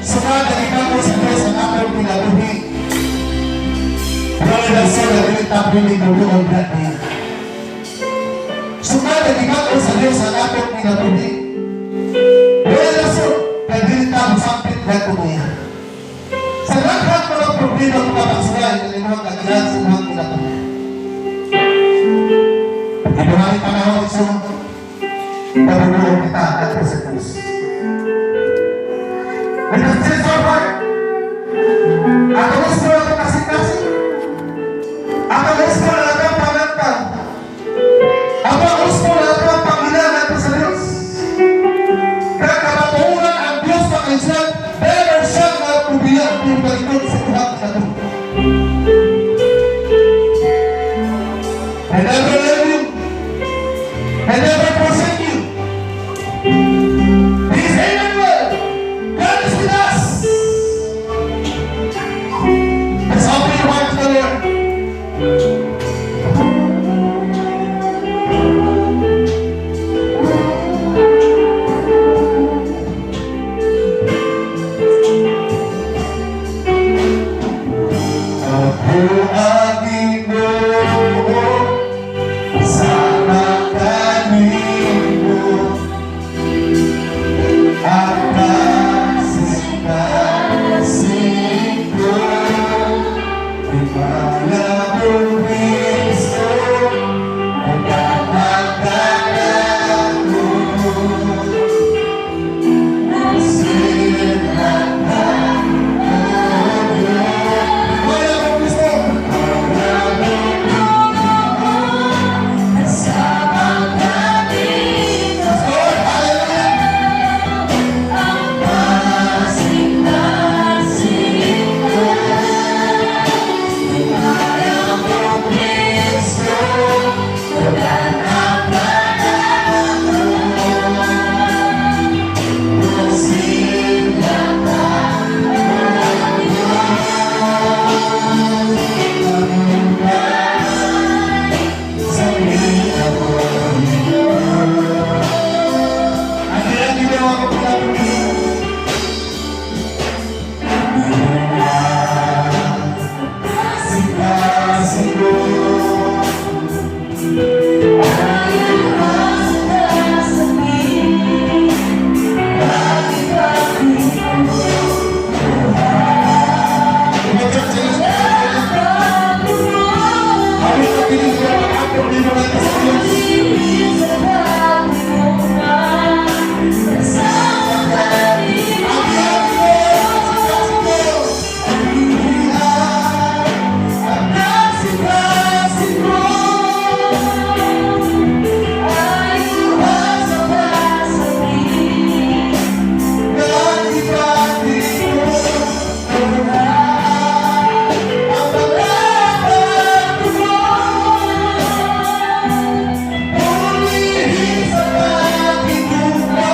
Sukad nga gibag-o sa Diyos ang atong kinabuhi, wala rason nga dili ta pwede muduol niya. Sukad nga gibag-o sa Diyos ang atong kinabuhi, wala rason nga dili ta mosampit ngadto niya. Sa daghang mga problema, mga pagsulay nga imong kaagihan sa imong kinabuhi. Ibuhari panahon, igsoon, mamuduol kita ngadto sa krus. Let us change our heart. Ato gusto ang kasing-kasing. Ato gusto ang atong pangantang. Ato gusto ang atong pangila ngadto sa Diyos. Kaya kamatuoran, ang Diyos, mga kaigsuonan, never siya magpubiya kung talikod sa iyang kinabuhi. I never leave you. I never forsake you. He is Emmanuel. God is with us. Let's open your heart to the Lord. Ako ang Ginoo sama kanimo, ang kasing-kasing ko, Himaya mong Kristo, nagpapagkakako. Sila ka, O Diyos. Himaya mong Kristo, Kasama ka dito. Lord, hallelujah. Ang kasing-kasing ko, Himaya mong Kristo, tagaan ka nako. Sila ka, O Diyos. Sa kinabuhi. Ang iyang ginawa ko pinapuri. Kasing-kasing ko. Ay ang sakit, bakit ko Mga church, kami na pinigyan ang atong nimo sa Diyos. Ang iyang kasing-kasing ko. Ang kasing-kasing ko. Gati-gati ko. Ang pagkakatuwa. Purihin sa pagkikuha.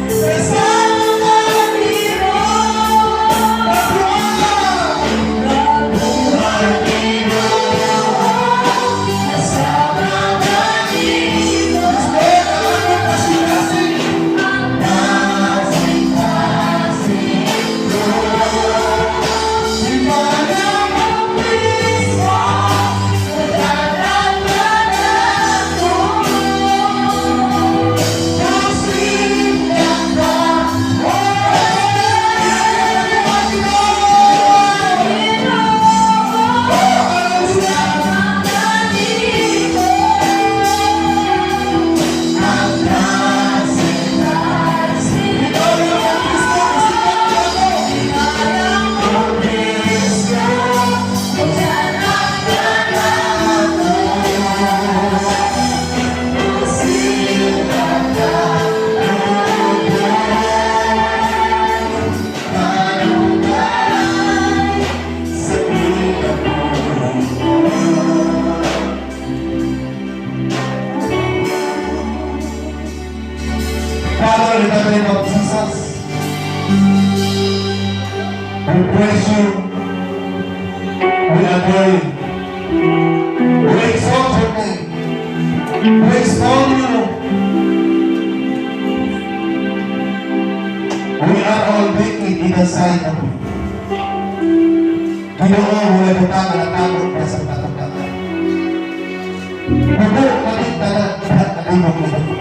Kasama ka dito. Pagkuha. Kasama ka dito. Lord, ang akong kasing-kasing. Kasing-kasing ko. Himaya mong Kristo. Tagaan ka nako. Sila ka, O Hallelujah. Kasama ka dito. Ang kasing-kasing. Himaya mong Kristo, isikat niya ako. Himaya mong Kristo. Tagaan ka nako. Sila ka, O Diyos. Kanunay sa kinabuhi ko. Father, in the name of Jesus, we praise you, we adore you, we exalt your name, we extol you. We are all naked in hidden side of you. Ginoo, wala butang nga natago pa sa katong. Bubo kami tanan lahat na imo, Ginoo.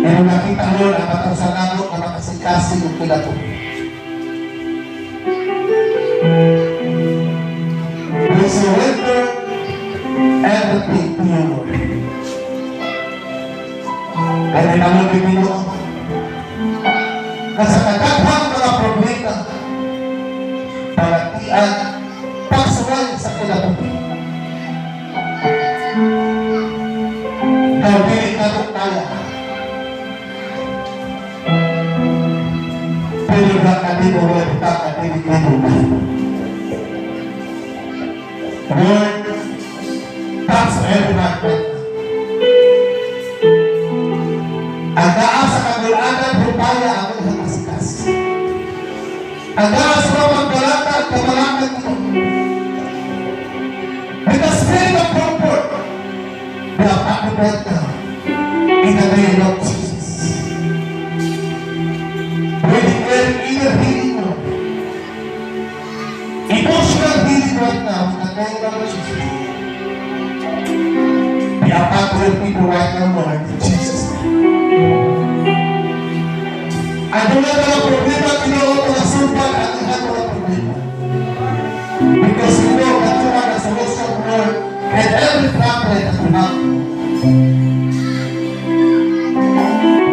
Pero nakita, Lord, ang atong sa nago nga makasing-kasing ug kinabuhi. We surrender everything to you, Lord. Kaya naman, Ginoo, na sa kadaghang mga problema, balatian, pagsuway sa kinabuhi, daw dili na kaya. Pero na kanimo wala butang nga dili nimo mahimo. Lord, touch every heart right now. Ang naa sa kagulanan, hupaya ang iyang kasikas. Ang naa sa mga pagbalatan, kabalakan ito. With the spirit of comfort, we are happy right now. In the name of Jesus. We declare inner healing, Lord. Emotional healing right now in the name of Jesus. We are back to your people right now, Lord, in Jesus' name. Ang mga problema, Ginoo, mga sumpag, ang ilang mga problema. Because we know that you are the solution, Lord, and every problem that we have.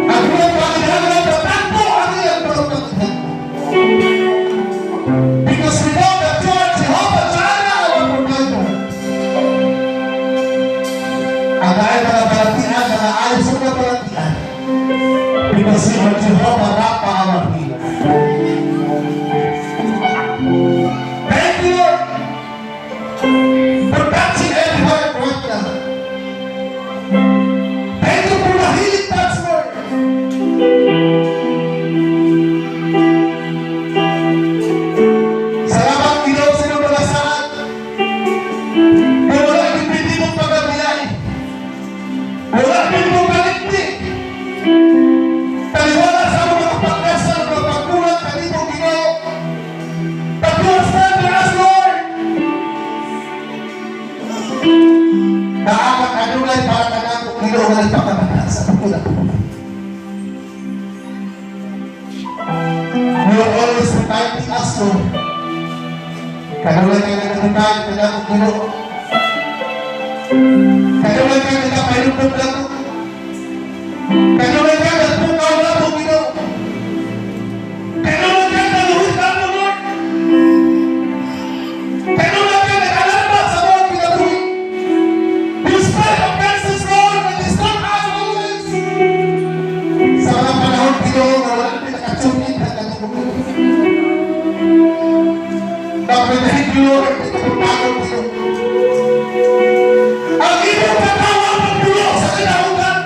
Ang mga panginoon, patagpo ang iyang mga panginoon. Because we know that you are Jehovah Jireh, our provider. Ang dahil mga balatian, mga ayos sa mga balatian. Because you are Jehovah Rapha, our healer. Thank you, Lord, for touching every heart right now. Thank you for the healing touch, Lord. Salamat, Ginoo, sa iyong mga saad na wala pwede mong pagabiyay. Wala pwede mong kaligti. Taliwala sa mga kapagkasal, mga pagkulang kanimo, Ginoo. But you are stand with us, Lord. Naa ka kanunay para kanako, Ginoo, nga nagpakabata sa pagkulang. You are always reminding us, Lord. Kanunay kayo nag-remind kanako, Ginoo. Kanunay kayo nagpahinumdum nato. Kanunay kayo nagpukaw nato, Ginoo. Kanunay kayo naluhit nato, Lord. Kanunay kayo nag-alarma sa mga kinabuhi. You spread of mercies, Lord, and instruct us always. Sa mga panahon, Ginoo, nga wala pinaka-tune in na kanimo. But we thank you, Lord, ito kong pagod, Ginoo. Ang imong katawan pagpulong sa kinaugan.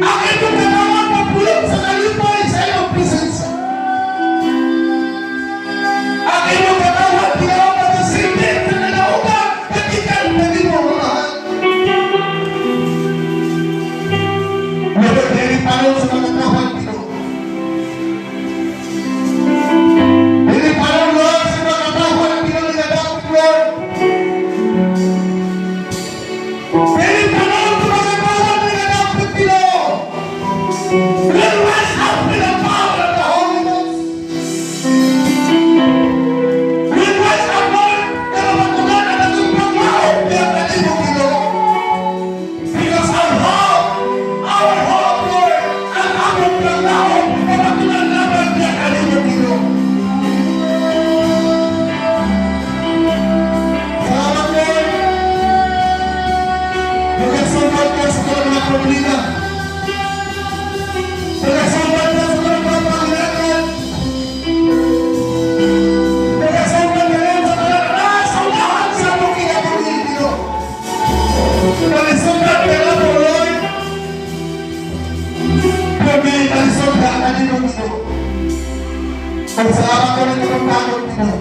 Ang imong katawan pagpulong sa kalipay sa imong presensya. Ang imong katawan, Ginoo, pagkasilbi sa kinaugan, kagikan na imong mahal. Lord, dili panahon sa mga katawan, Ginoo. Dili panahon, Lord, sa mga katawan, Ginoo, nagadapat, Lord. Dili panahon sa mga katawan, nagadapat, Ginoo. We'll rise up with the power of the Holy Ghost. We'll rise up, Lord, pero matunan ang atong paglaom diya kanimo, Ginoo. Because our hope, Lord, ang among paglaom, matunan lamang diya kanimo, Ginoo. Salamat, Lord. Nagasumbad ka sa mga problema. Nagasumbad ka sa mga pangailangan. Nagasumbad ka rin sa mga nasulahan sa among kinabuhi, Ginoo. Nagasumbad ka na po, Lord. Kami nagasumbad ka kanino, Ginoo. Salamat ko rin itong pagod, Ginoo.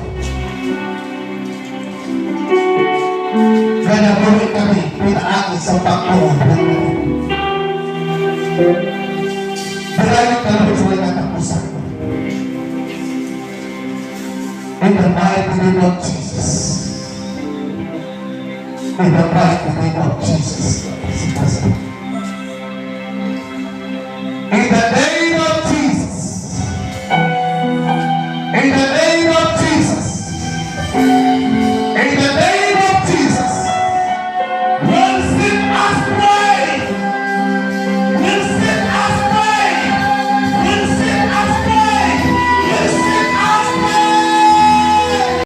Kaya nabuhi kami pinaagi sa pagkuhan. Maraming salamat sa In the mighty name of Jesus. In the mighty name of Jesus Christ. In the